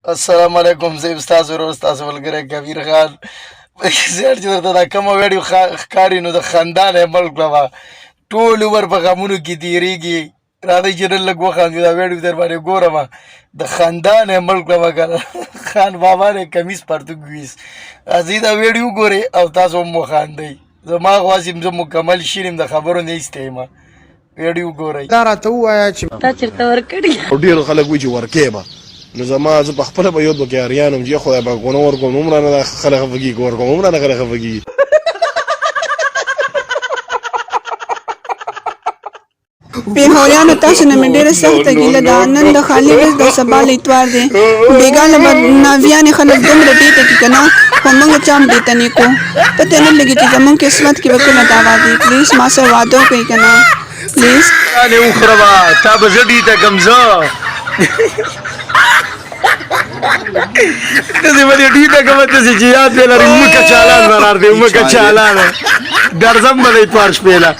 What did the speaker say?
السلام علیکم، زه یم ستاسو ورور، ستاسو ملګری کبیر خان. زه چې درته دا کومه ویډیو ښکاري نو د خندا نه یې مړ کړم. ټول عمر په غمونو کې تېرېږي. راځئ چې نن لږ وخاندو. دا ویډیو در باندې ګورم، د خندا نه یې مړ کړم که خان بابا نه کمیس پرتوګ ویس. راځئ دا ویډیو وګورئ او تاسو هم وخاندئ. زما خو هسې زه مکمل شین یم، د خبرو نه ایسته یم. ویډیو ګورئ. دا راته ووایه چې تا چېرته ورکړي؟ او ډېر خلک وایي چې ورکې به نو زما زه په خپله به یو دوه کې اریان وم چې خدای پاک ونه ورکوم هم رانه دا خلک خفه کېږي، که ورکوم هم رانه خلک خفه کېږي. پېښوریانو، تاسو نه مې ډېره سخته ګیله ده. نن د خالي ورځ ده، سبا له اتوار دی. بېګا له به ناویانې خلک دومره ډېته کي که نه، خو موږ چا هم ډېته نه کو. پته نه لګي چې زموږ قسمت کې به کله دا وادي. پلیز ما سره واده وکړئ که نه، پلیز. نه وخوره به تا به زه ډیته کم زه داسې به دې ډیته کم، داسې چې یاد به لري. مکه چالان برار دی، مکه چالان ګرځم به د اتوار شپې له.